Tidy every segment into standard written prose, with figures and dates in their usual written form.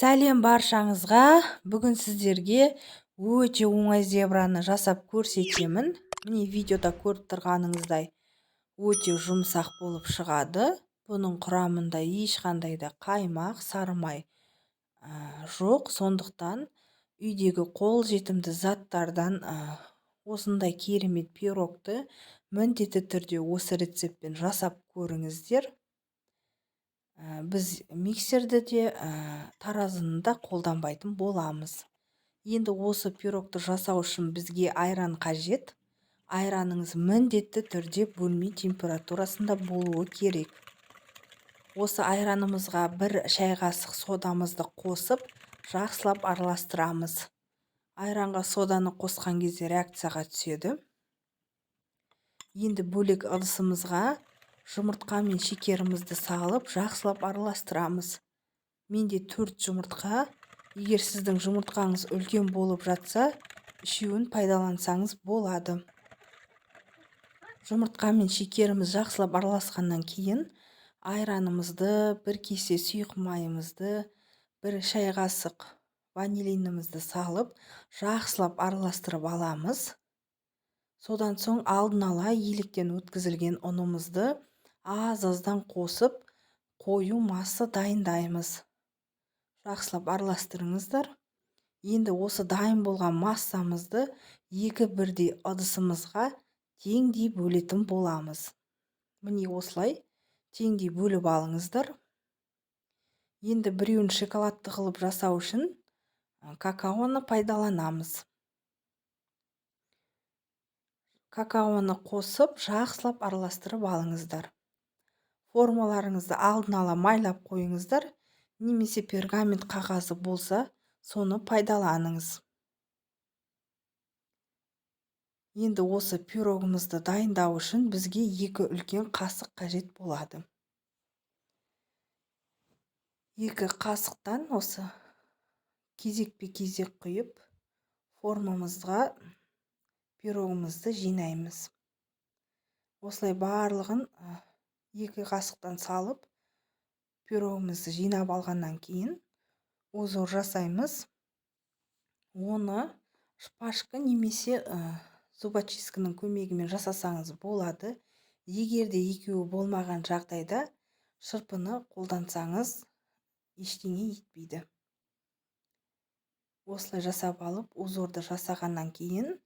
Сәлем баршаңызға! Бүгін сіздерге өте оңай зебраны жасап көрсетемін. Міне, видеода көріп тұрғаныңыздай, өте жұмсақ болып шығады. Бұның құрамында ешқандай да қаймақ, сары май жоқ. Сондықтан үйдегі қолжетімді заттардан осындай керемет пирогты міндетті түрде осы рецептпен жасап көріңіздер. Біз миксерді де, таразыны да қолданбайтын боламыз. Енді осы пирогты жасау үшін бізге айран қажет. Айраныңыз міндетті түрде бөлме температурасында болуы керек. Осы айранымызға бір шай қасық содамызды қосып, жақсылап араластырамыз. Айранға соданы қосқан кезде реакцияға түседі. Енді бөлек ыдысымызға жұмыртқа мен шекерімізді салып, жақсылап араластырамыз. Менде 4 жұмыртқа. Егер сіздің жұмыртқаңыз үлкен болып жатса, үшеуін пайдалансаңыз болады. Жұмыртқа мен шекеріміз жақсылап араласқаннан кейін айранымызды, бір кесе сұйық майымызды, бір шай қасық ванилинімізді салып, жақсылап араластырып аламыз. Содан соң алдын ала електен өткізілген ұнымызды аз-аздан қосып, қою масса дайындаймыз. Жақсылап араластырыңыздар. Енді осы дайын болған массамызды екі бірдей ыдысымызға теңдей бөлетін боламыз. Міне, осылай теңдей бөліп алыңыздар. Енді біреуін шоколадты қылып жасау үшін какаоны пайдаланамыз. Какаоны қосып, жақсылап араластырып алыңыздар. Формаларыңызды алдын ала майлап қойыңыздар, немесе пергамент қағазы болса, соны пайдаланыңыз. Енді осы пирогымызды дайындау үшін бізге 2 үлкен қасық қажет болады. 2 қасықтан осы кезекпе-кезек құйып, формамызға пирогымызды жинаймыз. Осылай барлығын 2 қасықтан салып, пирогымызды жинап алғаннан кейін узор жасаймыз. Оны шпажка немесе зубочистканың көмегімен жасасаңыз болады. Егер де екеуі болмаған жағдайда шырпыны қолдансаңыз ештеңе етпейді. Осылай жасап алып, узорды жасағаннан кейін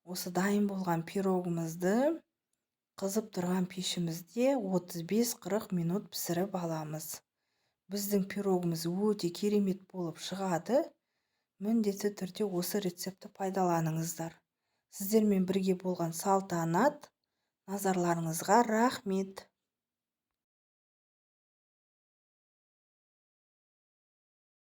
осы дайын болған пирогымызды қызып тұрған пешімізде 35-40 минут пісіріп аламыз. Біздің пирогымыз өте керемет болып шығады. Міндетті түрде осы рецептті пайдаланыңыздар. Сіздермен бірге болған Салтанат, назарларыңызға рахмет.